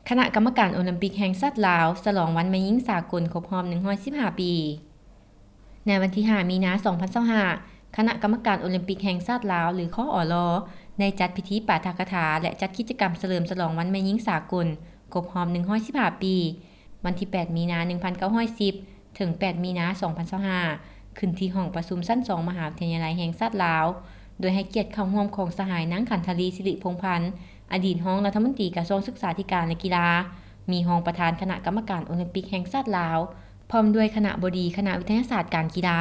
ຄະນະກຳມະການໂອລິມປິກແຫ່ງຊາດລາວ ສະຫຼອງວັນແມ່ຍິງສາກົນຄົບຮອບໜຶ່ງຮ້ອຍສິບຫ້າປີ. ໃນວັນທີຫ້າ ມີນາ ສອງພັນຊາວຫ້າ ຄະນະກຳມະການໂອລິມປິກແຫ່ງຊາດລາວ ຫຼື ຄອລ ໄດ້ຈັດພິທີປາຖະກະຖາ ແລະ ຈັດກິດຈະກຳສະເຫຼີມສະຫຼອງວັນແມ່ຍິງສາກົນຄົບຮອບໜຶ່ງຮ້ອຍສິບຫ້າປີ ວັນທີແປດ ມີນາ ໜຶ່ງພັນເກົ້າຮ້ອຍສິບ ເຖິງ ແປດ ມີນາ ສອງພັນຊາວຫ້າ ຂຶ້ນທີ່ຫ້ອງປະຊຸມຊັ້ນສອງ ມະຫາວິທະຍາໄລແຫ່ງຊາດລາວ ໂດຍໃຫ້ກຽດເຂົ້າຮ່ວມຂອງສະຫາຍ ນາງ ຂັນທະລີ ສິລິພົງພັນ ອະດີດຮອງລັດຖະມົນຕີກະຊວງສຶກສາທິການ ແລະ ກິລາ, ມີຮອງປະທານຄະນະກຳມະການໂອລິມປິກແຫ່ງຊາດລາວ, ພ້ອມດ້ວຍຄະນະບໍດີຄະນະວິທະຍາສາດການກິລາ,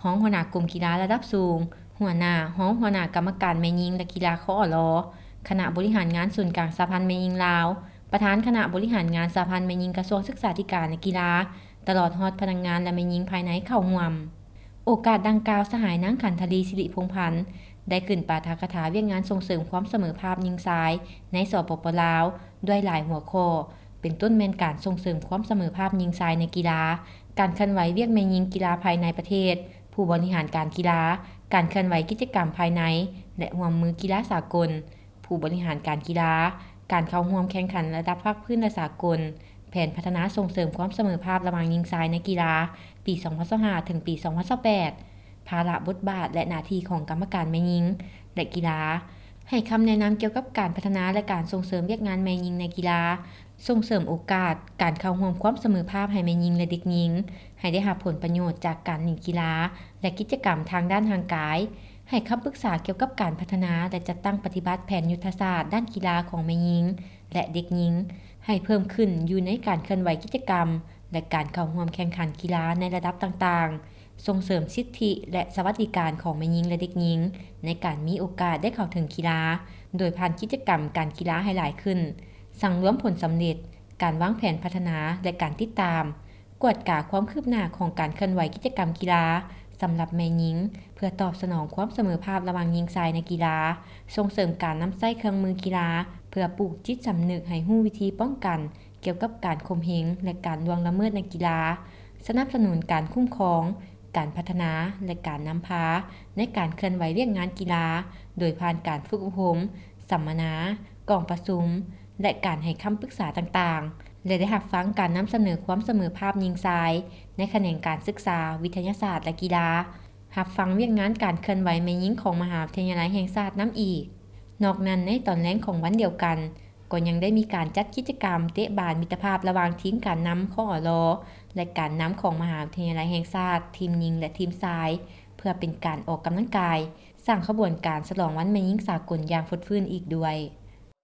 ຮອງຫົວໜ້າກົມກິລາລະດັບສູງ, ຫົວໜ້າ, ຮອງຫົວໜ້າກຳມະການແມ່ຍິງ ແລະ ກິລາ ຄອລ, ຄະນະບໍລິຫານງານສູນກາງສະຫະພັນແມ່ຍິງລາວ, ປະທານຄະນະບໍລິຫານງານສະຫະພັນແມ່ຍິງກະຊວງສຶກສາທິການ ແລະ ກິລາ, ຕະຫຼອດຮອດພະນັກງານ ແລະ ແມ່ຍິງພາຍໃນເຂົ້າຮ່ວມ. ໂອກາດດັ່ງກ່າວ, ສະຫາຍ ນາງ ຂັນທະລີ ສິລິພົງພັນ ໄດ້ຂຶ້ນປາຖະກະຖາວຽກງານສົ່ງເສີມຄວາມສະເໝີພາບຍິງຊາຍໃນ ສປປ ລາວ ດ້ວຍຫຼາຍຫົວຂໍ້, ເປັນຕົ້ນແມ່ນການສົ່ງເສີມຄວາມສະເໝີພາບຍິງຊາຍໃນກິລາ, ການເຄື່ອນໄຫວວຽກແມ່ຍິງກິລາພາຍໃນປະເທດ, ຜູ້ບໍລິຫານການກິລາ, ການເຄື່ອນໄຫວກິດຈະກຳພາຍໃນ ແລະ ຮ່ວມມືກິລາສາກົນ, ຜູ້ບໍລິຫານການກິລາ, ການເຂົ້າຮ່ວມແຂ່ງຂັນລະດັບພາກພື້ນ ແລະ ສາກົນ, ແຜນພັດທະນາສົ່ງເສີມຄວາມສະເໝີພາບລະຫວ່າງຍິງຊາຍໃນກິລາ ປີສອງພັນຊາວຫ້າ ເຖິງປີສອງພັນຊາວແປດ, ພາລະບົດບາດ ແລະ ໜ້າທີ່ຂອງກຳມະການແມ່ຍິງ ແລະ ກິລາ, ໃຫ້ຄຳແນະນຳກ່ຽວກັບການພັດທະນາ ແລະ ການສົ່ງເສີມວຽກງານແມ່ຍິງໃນກິລາ, ສົ່ງເສີມໂອກາດການເຂົ້າຮ່ວມຄວາມສະເໝີພາບໃຫ້ແມ່ຍິງ ແລະ ເດັກຍິງ, ໃຫ້ໄດ້ຮັບຜົນປະໂຫຍດຈາກການຫຼິ້ນກິລາ ແລະ ກິດຈະກຳທາງດ້ານຮ່າງກາຍ, ໃຫ້ຄຳປຶກສາກ່ຽວກັບການພັດທະນາ ແລະ ຈັດຕັ້ງປະຕິບັດແຜນຍຸດທະສາດດ້ານກິລາຂອງແມ່ຍິງ ແລະ ເດັກຍິງ ໃຫ້ເພີ່ມຂຶ້ນຢູ່ໃນການເຄື່ອນໄຫວກິດຈະກຳ ແລະ ການເຂົ້າຮ່ວມແຂ່ງຂັນກິລາໃນລະດັບຕ່າງໆ, ສົ່ງເສີມສິດທິ ແລະ ສະຫວັດດີການຂອງແມ່ຍິງ ແລະ ເດັກຍິງ ໃນການມີໂອກາດໄດ້ເຂົ້າເຖິງກິລາ ໂດຍຜ່ານກິດຈະກຳການກິລາໃຫ້ຫຼາຍຂຶ້ນ, ສັງລວມຜົນສຳເລັດ, ການວາງແຜນພັດທະນາ ແລະ ການຕິດຕາມ, ກວດກາຄວາມຄືບໜ້າຂອງການເຄື່ອນໄຫວກິດຈະກຳກິລາສຳລັບແມ່ຍິງ ເພື່ອຕອບສະໜອງຄວາມສະເໝີພາບລະຫວ່າງຍິງຊາຍໃນກິລາ, ສົ່ງເສີມການນຳໃຊ້ເຄື່ອງມືກິລາ ເພື່ອປູກຈິດສຳນຶກໃຫ້ຮູ້ວິທີປ້ອງກັນ ກ່ຽວກັບການຂົ່ມເຫງ ແລະ ການລ່ວງລະເມີດໃນກິລາ, ສະໜັບສະໜູນການຄຸ້ມຄອງ, ການພັດທະນາ ແລະ ການນຳພາໃນການເຄື່ອນໄຫວວຽກງານກິລາ ໂດຍຜ່ານການຝຶກອົບຮົມ, ສຳມະນາ, ກອງປະຊຸມ ແລະ ການໃຫ້ຄຳປຶກສາຕ່າງໆ ແລະ ໄດ້ຮັບຟັງການນຳສະເໜີຄວາມສະເໝີພາບຍິງຊາຍໃນຂະແໜງການສຶກສາ, ວິທະຍາສາດ ແລະ ກິລາ, ຮັບຟັງວຽກງານການເຄື່ອນໄຫວແມ່ຍິງຂອງມະຫາວິທະຍາໄລແຫ່ງຊາດນຳອີກ. ນອກນັ້ນ, ໃນຕອນແລງຂອງວັນດຽວກັນ, ກໍຍັງໄດ້ມີການຈັດກິດຈະກຳເຕະບານມິດຕະພາບລະຫວ່າງທີມການນຳ ຄອລ ແລະ ການນຳຂອງມະຫາວິທະຍາໄລແຫ່ງຊາດ ທີມຍິງ ແລະ ທີມຊາຍ ເພື່ອເປັນການອອກກຳລັງກາຍ, ສ້າງຂະບວນການສະຫຼອງວັນແມ່ຍິງສາກົນຢ່າງຟົດຟື້ນອີກດ້ວຍ.